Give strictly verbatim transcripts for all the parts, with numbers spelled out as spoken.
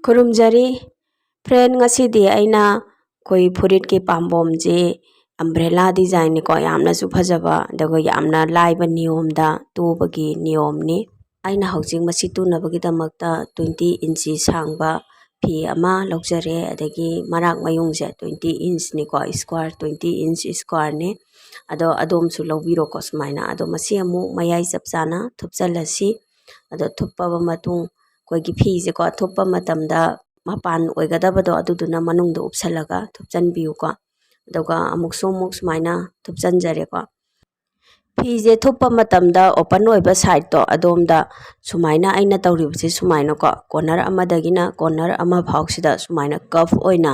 ꯈꯨꯔꯨꯝꯖꯔꯤ꯫ Friend, ꯉꯁꯤꯗꯤ ꯑꯩꯅ ꯑꯩꯈꯣꯏ ꯐꯨꯔꯤꯠꯀꯤ ꯄꯥꯝꯕꯣꯝꯁꯦ umbrella designꯅꯤꯀꯣ, ꯌꯥꯝꯅꯁꯨ ꯐꯖꯕ, ꯑꯗꯨꯒ ꯌꯥꯝꯅ ꯂꯥꯏꯕ ꯅꯤꯌꯣꯝꯗ ꯇꯨꯕꯒꯤ ꯅꯤꯌꯣꯝꯅꯤ꯫ ꯑꯩꯅ ꯍꯧꯖꯤꯛ ꯃꯁꯤ ꯇꯨꯅꯕꯒꯤꯗꯃꯛꯇ twenty inch ꯁꯥꯡꯕ ꯐꯤ ꯑꯃ ꯂꯧꯖꯔꯦ, ꯑꯗꯒꯤ ꯃꯔꯥꯛ ꯃꯌꯨꯡꯁꯦ twenty inchꯅꯤꯀꯣ, square, twenty inch squareꯅꯤ꯫ ꯑꯗꯣ ꯑꯗꯣꯝꯁꯨ ꯂꯧꯕꯤꯔꯣꯀꯣ ꯁꯨꯃꯥꯏꯅ꯫ ꯑꯗꯣ ꯃꯁꯤ ꯑꯃꯨꯛ ꯃꯌꯥꯏ ꯆꯞ ꯆꯥꯅ ꯊꯨꯞꯆꯜꯂꯁꯤ꯫ ꯑꯗꯣ ꯊꯨꯞꯄꯕ ꯃꯇꯨꯡ ꯑꯩꯈꯣꯏꯒꯤ ꯐꯤꯁꯦꯀꯣ ꯊꯨꯞꯄ ꯃꯇꯝꯗ ꯃꯄꯥꯟ ꯑꯣꯏꯒꯗꯕꯗꯣ ꯑꯗꯨꯗꯨꯅ ꯃꯅꯨꯡꯗ ꯎꯞꯁꯜꯂꯒ ꯊꯨꯞꯆꯟꯕꯤꯌꯨꯀꯣ꯫ ꯑꯗꯨꯒ ꯑꯃꯨꯛꯁꯨ ꯑꯃꯨꯛ ꯁꯨꯃꯥꯏꯅ ꯊꯨꯞꯆꯟꯖꯔꯦꯀꯣ꯫ ꯐꯤꯁꯦ ꯊꯨꯞꯄ ꯃꯇꯝꯗ open ꯑꯣꯏꯕ sideꯇꯣ ꯑꯗꯣꯝꯗ ꯁꯨꯃꯥꯏꯅ ꯑꯩꯅ ꯇꯧꯔꯤꯕꯁꯦ ꯁꯨꯃꯥꯏꯅꯀꯣ, corner ꯑꯃꯗꯒꯤꯅ corner ꯑꯃ ꯐꯥꯎꯁꯤꯗ ꯁꯨꯃꯥꯏꯅ curve ꯑꯣꯏꯅ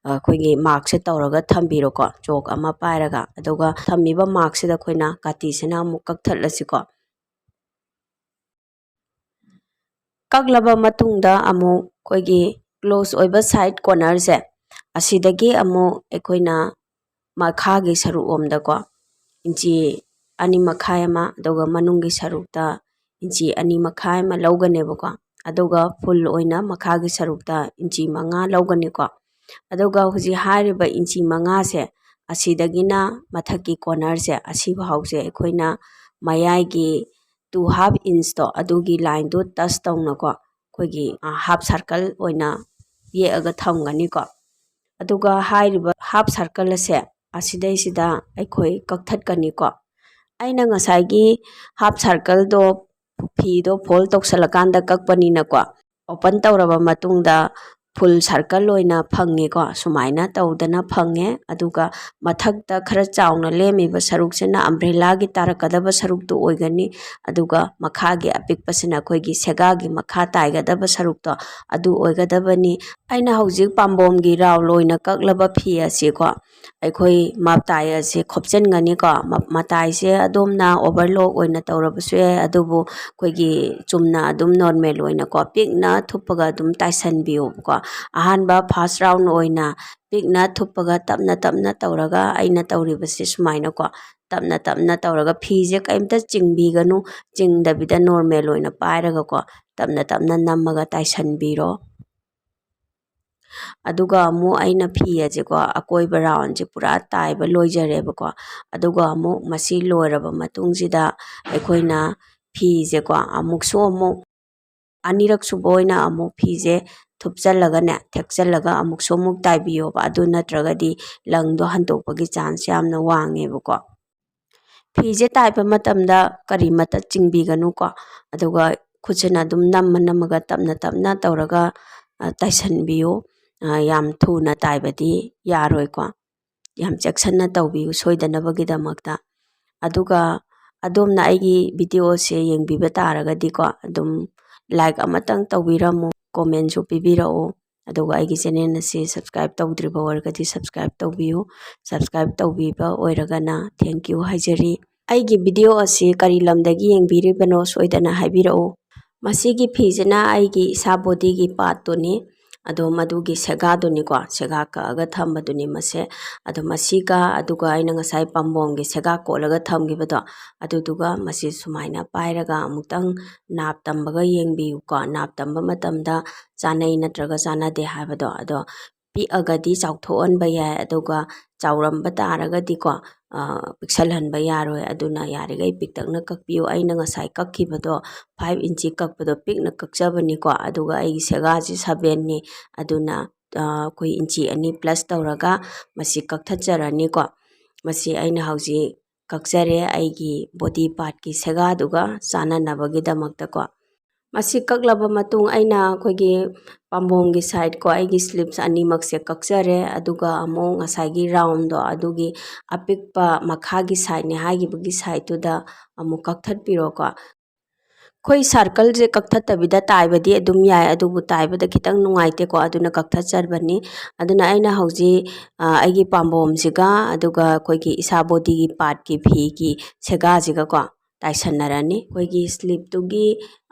ꯑꯩꯈꯣꯏꯒꯤ markꯁꯦ ꯇꯧꯔꯒ ꯊꯝꯕꯤꯔꯣꯀꯣ, ꯆꯣꯛ ꯑꯃ ꯄꯥꯏꯔꯒ꯫ ꯑꯗꯨꯒ ꯊꯝꯃꯤꯕ markꯁꯤꯗ ꯑꯩꯈꯣꯏꯅ ꯀꯥꯇꯤꯁꯤꯅ ꯑꯃꯨꯛ ꯀꯛꯊꯠꯂꯁꯤꯀꯣ꯫ ꯀꯛꯂꯕ ꯃꯇꯨꯡꯗ ꯑꯃꯨꯛ ꯑꯩꯈꯣꯏꯒꯤ close ꯑꯣꯏꯕ side cornerꯁꯦ, ꯑꯁꯤꯗꯒꯤ ꯑꯃꯨꯛ ꯑꯩꯈꯣꯏꯅ ꯃꯈꯥꯒꯤ ꯁꯔꯨꯛ ꯂꯣꯝꯗꯀꯣ ꯏꯟꯆꯤ ꯑꯅꯤ ꯃꯈꯥꯏ ꯑꯃ, ꯑꯗꯨꯒ ꯃꯅꯨꯡꯒꯤ ꯁꯔꯨꯛꯇ ꯏꯟꯆꯤ ꯑꯅꯤ ꯃꯈꯥꯏ ꯑꯃ ꯂꯧꯒꯅꯦꯕꯀꯣ꯫ ꯑꯗꯨꯒ full ꯑꯣꯏꯅ ꯃꯈꯥꯒꯤ ꯁꯔꯨꯛꯇ ꯏꯟꯆꯤ ꯃꯉꯥ ꯂꯧꯒꯅꯤꯀꯣ꯫ ꯑꯗꯨꯒ ꯍꯧꯖꯤꯛ ꯍꯥꯏꯔꯤꯕ ꯏꯟꯆꯤ ꯃꯉꯥꯁꯦ ꯑꯁꯤꯗꯒꯤꯅ ꯃꯊꯛꯀꯤ cornerꯁꯦ ꯑꯁꯤꯐꯥꯎꯁꯦ ꯑꯩꯈꯣꯏꯅ ꯃꯌꯥꯏꯒꯤ two half inchꯇꯣ ꯑꯗꯨꯒꯤ lineꯗꯨ touch ꯇꯧꯅꯀꯣ ꯑꯩꯈꯣꯏꯒꯤ half circle ꯑꯣꯏꯅ ꯌꯦꯛꯑꯒ ꯊꯝꯒꯅꯤꯀꯣ꯫ ꯑꯗꯨꯒ ꯍꯥꯏꯔꯤꯕ half circle ꯑꯁꯦ ꯑꯁꯤꯗꯩꯁꯤꯗ ꯑꯩꯈꯣꯏ ꯀꯛꯊꯠꯀꯅꯤꯀꯣ꯫ ꯑꯩꯅ ꯉꯁꯥꯏꯒꯤ half circleꯗꯣ ꯐꯤꯗꯣ fold ꯇꯧꯁꯜꯂꯀꯥꯟꯗ ꯀꯛꯄꯅꯤꯅꯀꯣ, open ꯇꯧꯔꯕ ꯃꯇꯨꯡꯗ full circle ꯑꯣꯏꯅ ꯐꯪꯉꯦꯀꯣ꯫ ꯁꯨꯃꯥꯏꯅ ꯇꯧꯗꯅ ꯐꯪꯉꯦ꯫ ꯑꯗꯨꯒ ꯃꯊꯛꯇ ꯈꯔ ꯆꯥꯎꯅ ꯂꯦꯝꯃꯤꯕ ꯁꯔꯨꯛꯁꯤꯅ umbrellaꯒꯤ ꯇꯥꯔꯛꯀꯗꯕ ꯁꯔꯨꯛꯇꯨ ꯑꯣꯏꯒꯅꯤ꯫ ꯑꯗꯨꯒ ꯃꯈꯥꯒꯤ ꯑꯄꯤꯛꯄꯁꯤꯅ ꯑꯩꯈꯣꯏꯒꯤ ꯁꯦꯒꯥꯒꯤ ꯃꯈꯥ ꯇꯥꯏꯒꯗꯕ ꯁꯔꯨꯛꯇꯣ ꯑꯗꯨ ꯑꯣꯏꯒꯗꯕꯅꯤ꯫ ꯑꯩꯅ ꯍꯧꯖꯤꯛ ꯄꯥꯝꯕꯣꯝꯒꯤ round ꯑꯣꯏꯅ ꯀꯛꯂꯕ ꯐꯤ ꯑꯁꯤꯀꯣ, ꯑꯩꯈꯣꯏ ꯃꯇꯥꯏ ꯑꯁꯦ ꯈꯣꯞꯆꯤꯟꯒꯅꯤꯀꯣ꯫ ꯃ-, ꯃꯇꯥꯏꯁꯦ ꯑꯗꯣꯝꯅ overlock ꯑꯣꯏꯅ ꯇꯧꯔꯕꯁꯨ ꯌꯥꯏ, ꯑꯗꯨꯕꯨ ꯑꯩꯈꯣꯏꯒꯤ ꯆꯨꯝꯅ ꯑꯗꯨꯝ normal ꯑꯣꯏꯅꯀꯣ ꯄꯤꯛꯅ ꯊꯨꯞꯄꯒ ꯑꯗꯨꯝ ꯇꯥꯏꯁꯟꯕꯤꯌꯣꯕꯀꯣ꯫ ꯑꯍꯥꯟꯕ first round ꯑꯣꯏꯅ ꯄꯤꯛꯅ ꯊꯨꯞꯄꯒ ꯇꯞꯅ ꯇꯞꯅ ꯇꯧꯔꯒ ꯑꯩꯅ ꯇꯧꯔꯤꯕꯁꯦ ꯁꯨꯃꯥꯏꯅꯀꯣ ꯇꯞꯅ ꯇꯞꯅ ꯇꯧꯔꯒ ꯐꯤꯁꯦ ꯀꯔꯤꯝꯇ ꯆꯤꯡꯕꯤꯒꯅꯨ, ꯆꯤꯡꯗꯕꯤꯗ normal ꯑꯣꯏꯅ ꯄꯥꯏꯔꯒꯀꯣ ꯇꯞꯅ ꯇꯞꯅ ꯅꯝꯃꯒ ꯇꯥꯏꯁꯟꯕꯤꯔꯣ꯫ ꯑꯗꯨꯒ ꯑꯃꯨꯛ ꯑꯩꯅ ꯐꯤ ꯑꯁꯦꯀꯣ ꯑꯀꯣꯏꯕ ꯔꯥꯎꯟꯁꯦ ꯄꯨꯔꯥ ꯇꯥꯏꯕ ꯂꯣꯏꯖꯔꯦꯕꯀꯣ꯫ ꯑꯗꯨꯒ ꯑꯃꯨꯛ ꯃꯁꯤ ꯂꯣꯏꯔꯕ ꯃꯇꯨꯡꯁꯤꯗ ꯑꯩꯈꯣꯏꯅ ꯐꯤꯁꯦꯀꯣ ꯑꯃꯨꯛꯁꯨ ꯑꯃꯨꯛ ꯑꯅꯤꯔꯛ ꯁꯨꯕ ꯑꯣꯏꯅ ꯑꯃꯨꯛ ꯐꯤꯁꯦ ꯊꯨꯞꯆꯜꯂꯒꯅꯦ, ꯊꯦꯛꯆꯜꯂꯒ ꯑꯃꯨꯛꯁꯨ ꯑꯃꯨꯛ ꯇꯥꯏꯕꯤꯌꯣꯕ꯫ ꯑꯗꯨ ꯅꯠꯇ꯭ꯔꯒꯗꯤ ꯂꯪꯗꯣ ꯍꯟꯗꯣꯛꯄꯒꯤ ꯆꯥꯟꯁ ꯌꯥꯝꯅ ꯋꯥꯡꯉꯦꯕꯀꯣ꯫ ꯐꯤꯁꯦ ꯇꯥꯏꯕ ꯃꯇꯝꯗ ꯀꯔꯤꯃꯠꯇ ꯆꯤꯡꯕꯤꯒꯅꯨꯀꯣ꯫ ꯑꯗꯨꯒ ꯈꯨꯠꯁꯤꯅ ꯑꯗꯨꯝ ꯅꯝꯃ ꯅꯝꯃꯒ ꯇꯞꯅ ꯇꯞꯅ ꯇꯧꯔꯒ, ꯑ, ꯇꯥꯏꯁꯟꯕꯤꯌꯨ꯫ ꯑ, ꯌꯥꯝ ꯊꯨꯅ ꯇꯥꯏꯕꯗꯤ ꯌꯥꯔꯣꯏꯀꯣ꯫ ꯌꯥꯝ ꯆꯦꯛꯁꯤꯟꯅ ꯇꯧꯕꯤꯌꯨ ꯁꯣꯏꯗꯅꯕꯒꯤꯗꯃꯛꯇ꯫ ꯑꯗꯨꯒ ꯑꯗꯣꯝꯅ ꯑꯩꯒꯤ ꯚꯤꯗꯤꯑꯣꯁꯦ ꯌꯦꯡꯕꯤꯕ ꯇꯥꯔꯒꯗꯤꯀꯣ, ꯑꯗꯨꯝ ꯂꯥꯏꯛ ꯑꯃꯇꯪ ꯇꯧꯕꯤꯔꯝꯃꯨ, ꯀꯣꯃꯦꯟꯁꯨ ꯄꯤꯕꯤꯔꯛꯎ꯫ ꯑꯗꯨꯒ ꯑꯩꯒꯤ ꯆꯦꯅꯦꯜ ꯑꯁꯤ ꯁꯕꯁꯀ꯭ꯔꯥꯏꯞ ꯇꯧꯗ꯭ꯔꯤꯕ ꯑꯣꯏꯔꯒꯗꯤ ꯁꯕꯁꯀ꯭ꯔꯥꯏꯞ ꯇꯧꯕꯤꯌꯨ꯫ ꯁꯕꯁꯀ꯭ꯔꯥꯏꯞ ꯇꯧꯕꯤꯕ ꯑꯣꯏꯔꯒꯅ thank you ꯍꯥꯏꯖꯔꯤ꯫ ꯑꯩꯒꯤ ꯚꯤꯗꯤꯑꯣ ꯑꯁꯤ ꯀꯔꯤ ꯂꯝꯗꯒꯤ ꯌꯦꯡꯕꯤꯔꯤꯕꯅꯣ ꯁꯣꯏꯗꯅ ꯍꯥꯏꯕꯤꯔꯛꯎ꯫ ꯃꯁꯤꯒꯤ ꯐꯤꯁꯤꯅ ꯑꯩꯒꯤ ꯏꯁꯥ ꯕꯣꯗꯤꯒꯤ ꯄꯥꯔꯠꯇꯨꯅꯤ꯫ ꯑꯗꯣ ꯃꯗꯨꯒꯤ ꯁꯦꯒꯥꯗꯨꯅꯤꯀꯣ, ꯁꯦꯒꯥ ꯀꯛꯑꯒ ꯊꯝꯕꯗꯨꯅꯤ ꯃꯁꯦ꯫ ꯑꯗꯣ ꯃꯁꯤꯒ, ꯑꯗꯨꯒ ꯑꯩꯅ ꯉꯁꯥꯏ ꯄꯥꯝꯕꯣꯝꯒꯤ ꯁꯦꯒꯥ ꯀꯣꯠꯂꯒ ꯊꯝꯈꯤꯕꯗꯣ, ꯑꯗꯨꯗꯨꯒ ꯃꯁꯤ ꯁꯨꯃꯥꯏꯅ ꯄꯥꯏꯔꯒ ꯑꯃꯨꯛꯇꯪ ꯅꯥꯞ ꯇꯝꯕꯒ ꯌꯦꯡꯕꯤꯌꯨꯀꯣ꯫ ꯅꯥꯞ ꯇꯝꯕ ꯃꯇꯝꯗ ꯆꯥꯅꯩ ꯅꯠꯇ꯭ꯔꯒ ꯆꯥꯅꯗꯦ ꯍꯥꯏꯕꯗꯣ꯫ ꯑꯗꯣ ꯄꯤꯛꯑꯒꯗꯤ ꯆꯥꯎꯊꯣꯛꯍꯟꯕ ꯌꯥꯏ, ꯑꯗꯨꯒ ꯆꯥꯎꯔꯝꯕ ꯇꯥꯔꯒꯗꯤꯀꯣ, ꯑ, ꯄꯤꯛꯁꯜꯍꯟꯕ ꯌꯥꯔꯣꯏ꯫ ꯑꯗꯨꯅ ꯌꯥꯔꯤꯈꯩ ꯄꯤꯛꯇꯛꯅ ꯀꯛꯄꯤꯌꯨ꯫ ꯑꯩꯅ ꯉꯁꯥꯏ ꯀꯛꯈꯤꯕꯗꯣ, ꯐꯥꯏꯚ ꯏꯟꯆꯤ ꯀꯛꯄꯗꯣ ꯄꯤꯛꯅ ꯀꯛꯆꯕꯅꯤꯀꯣ꯫ ꯑꯗꯨꯒ ꯑꯩꯒꯤ ꯁꯦꯒꯥꯁꯤ ꯁꯚꯦꯟꯅꯤ꯫ ꯑꯗꯨꯅ, ꯑ, ꯑꯩꯈꯣꯏ ꯏꯟꯆꯤ ꯑꯅꯤ ꯄ꯭ꯂꯁ ꯇꯧꯔꯒ ꯃꯁꯤ ꯀꯛꯊꯠꯆꯔꯅꯤꯀꯣ꯫ ꯃꯁꯤ ꯑꯩꯅ ꯍꯧꯖꯤꯛ ꯀꯛꯆꯔꯦ, ꯑꯩꯒꯤ ꯕꯣꯗꯤ ꯄꯥꯔꯠꯀꯤ ꯁꯦꯒꯥꯗꯨꯒ ꯆꯥꯅꯅꯕꯒꯤꯗꯃꯛꯇꯀꯣ꯫ ꯃꯁꯤ ꯀꯛꯂꯕ ꯃꯇꯨꯡ ꯑꯩꯅ ꯑꯩꯈꯣꯏꯒꯤ ꯄꯥꯝꯕꯣꯝꯒꯤ ꯁꯥꯏꯠꯀꯣ, ꯑꯩꯒꯤ ꯁ꯭ꯂꯤꯞꯁ ꯑꯅꯤꯃꯛꯁꯦ ꯀꯛꯆꯔꯦ꯫ ꯑꯗꯨꯒ ꯑꯃꯨꯛ ꯉꯁꯥꯏꯒꯤ ꯔꯥꯎꯟꯗꯣ, ꯑꯗꯨꯒꯤ ꯑꯄꯤꯛꯄ ꯃꯈꯥꯒꯤ ꯁꯥꯏꯠꯅꯦ ꯍꯥꯏꯈꯤꯕꯒꯤ ꯁꯥꯏꯠꯇꯨꯗ ꯑꯃꯨꯛ ꯀꯛꯊꯠꯄꯤꯔꯣꯀꯣ꯫ ꯑꯩꯈꯣꯏ ꯁꯥꯔꯀꯜꯁꯦ ꯀꯛꯊꯠꯇꯕꯤꯗ ꯇꯥꯏꯕꯗꯤ ꯑꯗꯨꯝ ꯌꯥꯏ, ꯑꯗꯨꯕꯨ ꯇꯥꯏꯕꯗ ꯈꯤꯇꯪ ꯅꯨꯡꯉꯥꯏꯇꯦꯀꯣ, ꯑꯗꯨꯅ ꯀꯛꯊꯠꯆꯕꯅꯤ꯫ ꯑꯗꯨꯅ ꯑꯩꯅ ꯍꯧꯖꯤꯛ, ꯑ, ꯑꯩꯒꯤ ꯄꯥꯝꯕꯣꯝꯁꯤꯒ ꯑꯗꯨꯒ ꯑꯩꯈꯣꯏꯒꯤ ꯏꯁꯥ ꯕꯣꯗꯤꯒꯤ ꯄꯥꯔꯠꯀꯤ ꯐꯤꯒꯤ ꯁꯦꯒꯥꯁꯤꯒꯀꯣ ꯇꯥꯏꯁꯟꯅꯔꯅꯤ꯫ ꯑꯩꯈꯣꯏꯒꯤ ꯁ꯭ꯂꯤꯞꯇꯨꯒꯤ,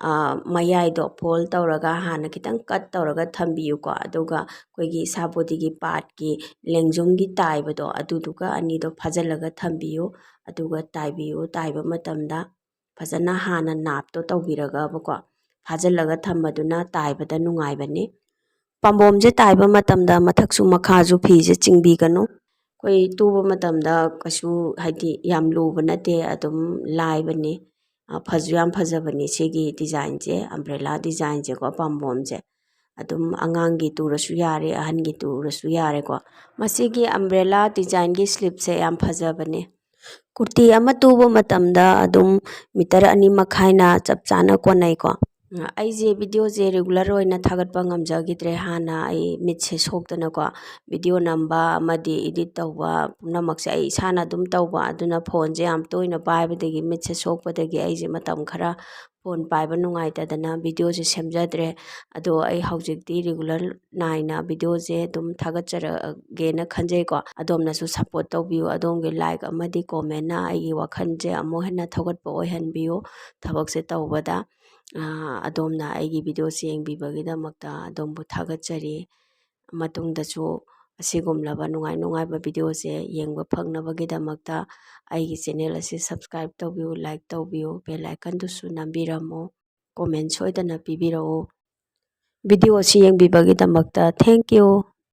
ꯑ, ꯃꯌꯥꯏꯗꯣ ꯐꯣꯜ ꯇꯧꯔꯒ ꯍꯥꯟꯅ ꯈꯤꯇꯪ ꯀꯠ ꯇꯧꯔꯒ ꯊꯝꯕꯤꯌꯨꯀꯣ꯫ ꯑꯗꯨꯒ ꯑꯩꯈꯣꯏꯒꯤ ꯏꯁꯥ ꯕꯣꯗꯤꯒꯤ ꯄꯥꯔꯠꯀꯤ ꯂꯦꯡꯖꯨꯝꯒꯤ ꯇꯥꯏꯕꯗꯣ, ꯑꯗꯨꯗꯨꯒ ꯑꯅꯤꯗꯣ ꯐꯥꯖꯤꯜꯂꯒ ꯊꯝꯕꯤꯌꯨ꯫ ꯑꯗꯨꯒ ꯇꯥꯏꯕꯤꯌꯨ꯫ ꯇꯥꯏꯕ ꯃꯇꯝꯗ ꯐꯖꯅ ꯍꯥꯟꯅ ꯅꯥꯞꯇꯣ ꯇꯧꯕꯤꯔꯒꯕꯀꯣ, ꯐꯥꯖꯤꯜꯂꯒ ꯊꯝꯕꯗꯨꯅ ꯇꯥꯏꯕꯗ ꯅꯨꯡꯉꯥꯏꯕꯅꯤ꯫ ꯄꯥꯝꯕꯣꯝꯁꯦ ꯇꯥꯏꯕ ꯃꯇꯝꯗ ꯃꯊꯛꯁꯨ ꯃꯈꯥꯁꯨ ꯐꯤꯁꯦ ꯆꯤꯡꯕꯤꯒꯅꯨ꯫ ꯑꯩꯈꯣꯏ ꯇꯨꯕ ꯃꯇꯝꯗ ꯀꯩꯁꯨ ꯍꯥꯏꯗꯤ ꯌꯥꯝ ꯂꯨꯕ ꯅꯠꯇꯦ, ꯑꯗꯨꯝ ꯂꯥꯏꯕꯅꯤ꯫ ꯑ, ꯐꯁꯨ ꯌꯥꯝ ꯐꯖꯕꯅꯤ ꯁꯤꯒꯤ ꯗꯤꯖꯥꯏꯟꯁꯦ, ꯑꯝꯕ꯭ꯔꯦꯂꯥ ꯗꯤꯖꯥꯏꯟꯁꯦꯀꯣ, ꯄꯥꯝꯕꯣꯝꯁꯦ꯫ ꯑꯗꯨꯝ ꯑꯉꯥꯡꯒꯤ ꯇꯨꯔꯁꯨ ꯌꯥꯔꯦ, ꯑꯍꯟꯒꯤ ꯇꯨꯔꯁꯨ ꯌꯥꯔꯦꯀꯣ꯫ ꯃꯁꯤꯒꯤ ꯑꯝꯕ꯭ꯔꯦꯂꯥ ꯗꯤꯖꯥꯏꯟꯒꯤ ꯁ꯭ꯂꯤꯞꯁꯦ ꯌꯥꯝ ꯐꯖꯕꯅꯦ꯫ ꯀꯨꯔꯇꯤ ꯑꯃ ꯇꯨꯕ ꯃꯇꯝꯗ ꯑꯗꯨꯝ ꯃꯤꯇꯔ ꯑꯅꯤ ꯃꯈꯥꯏꯅ ꯆꯞ ꯆꯥꯅ ꯀꯣꯟꯅꯩꯀꯣ꯫ ꯑꯩꯁꯦ ꯚꯤꯗꯤꯑꯣꯁꯦ ꯔꯤꯒꯨꯂꯔ ꯑꯣꯏꯅ ꯊꯥꯒꯠꯄ ꯉꯝꯖꯈꯤꯗ꯭ꯔꯦ꯫ ꯍꯥꯟꯅ ꯑꯩ ꯃꯤꯠꯁꯦ ꯁꯣꯛꯇꯅꯀꯣ, ꯚꯤꯗꯤꯑꯣ ꯅꯝꯕ ꯑꯃꯗꯤ ꯏꯗꯤꯠ ꯇꯧꯕ ꯄꯨꯝꯅꯃꯛꯁꯦ ꯑꯩ ꯏꯁꯥꯅ ꯑꯗꯨꯝ ꯇꯧꯕ꯫ ꯑꯗꯨꯅ ꯐꯣꯟꯁꯦ ꯌꯥꯝ ꯇꯣꯏꯅ ꯄꯥꯏꯕꯗꯒꯤ, ꯃꯤꯠꯁꯦ ꯁꯣꯛꯄꯗꯒꯤ ꯑꯩꯁꯦ ꯃꯇꯝ ꯈꯔ ꯐꯣꯟ ꯄꯥꯏꯕ ꯅꯨꯡꯉꯥꯏꯇꯗꯅ ꯚꯤꯗꯤꯑꯣꯁꯦ ꯁꯦꯝꯖꯗ꯭ꯔꯦ꯫ ꯑꯗꯣ ꯑꯩ ꯍꯧꯖꯤꯛꯇꯤ ꯔꯤꯒꯨꯂꯔ ꯅꯥꯏꯅ ꯚꯤꯗꯤꯑꯣꯁꯦ ꯑꯗꯨꯝ ꯊꯥꯒꯠꯆꯔꯛꯑꯒꯦꯅ ꯈꯟꯖꯩꯀꯣ꯫ ꯑꯗꯣꯝꯅꯁꯨ ꯁꯞꯄꯣꯔꯠ ꯇꯧꯕꯤꯌꯨ꯫ ꯑꯗꯣꯝꯒꯤ ꯂꯥꯏꯛ ꯑꯃꯗꯤ ꯀꯣꯃꯦꯟꯅ ꯑꯩꯒꯤ ꯋꯥꯈꯜꯁꯦ ꯑꯃꯨꯛ ꯍꯦꯟꯅ ꯊꯧꯒꯠꯄ ꯑꯣꯏꯍꯟꯕꯤꯌꯨ ꯊꯕꯛꯁꯦ ꯇꯧꯕꯗ꯫ ꯑ, ꯑꯗꯣꯝꯅ ꯑꯩꯒꯤ ꯚꯤꯗꯤꯑꯣꯁꯦ ꯌꯦꯡꯕꯤꯕꯒꯤꯗꯃꯛꯇ ꯑꯗꯣꯝꯕꯨ ꯊꯥꯒꯠꯆꯔꯤ꯫ ꯃꯇꯨꯡꯗꯁꯨ ꯑꯁꯤꯒꯨꯝꯂꯕ ꯅꯨꯡꯉꯥꯏ ꯅꯨꯡꯉꯥꯏꯕ ꯚꯤꯗꯤꯑꯣꯁꯦ ꯌꯦꯡꯕ ꯐꯪꯅꯕꯒꯤꯗꯃꯛꯇ ꯑꯩꯒꯤ ꯆꯦꯅꯦꯜ ꯑꯁꯤ ꯁꯕꯁꯀ꯭ꯔꯥꯏꯕ ꯇꯧꯕꯤꯌꯨ, ꯂꯥꯏꯛ ꯇꯧꯕꯤꯌꯨ, ꯕꯦꯜ ꯑꯥꯏꯀꯟꯗꯨꯁꯨ ꯅꯝꯕꯤꯔꯝꯃꯨ, ꯀꯣꯃꯦꯟ ꯁꯣꯏꯗꯅ ꯄꯤꯕꯤꯔꯛꯎ꯫ ꯚꯤꯗꯤꯑꯣ ꯑꯁꯤ ꯌꯦꯡꯕꯤꯕꯒꯤꯗꯃꯛꯇ thank you꯫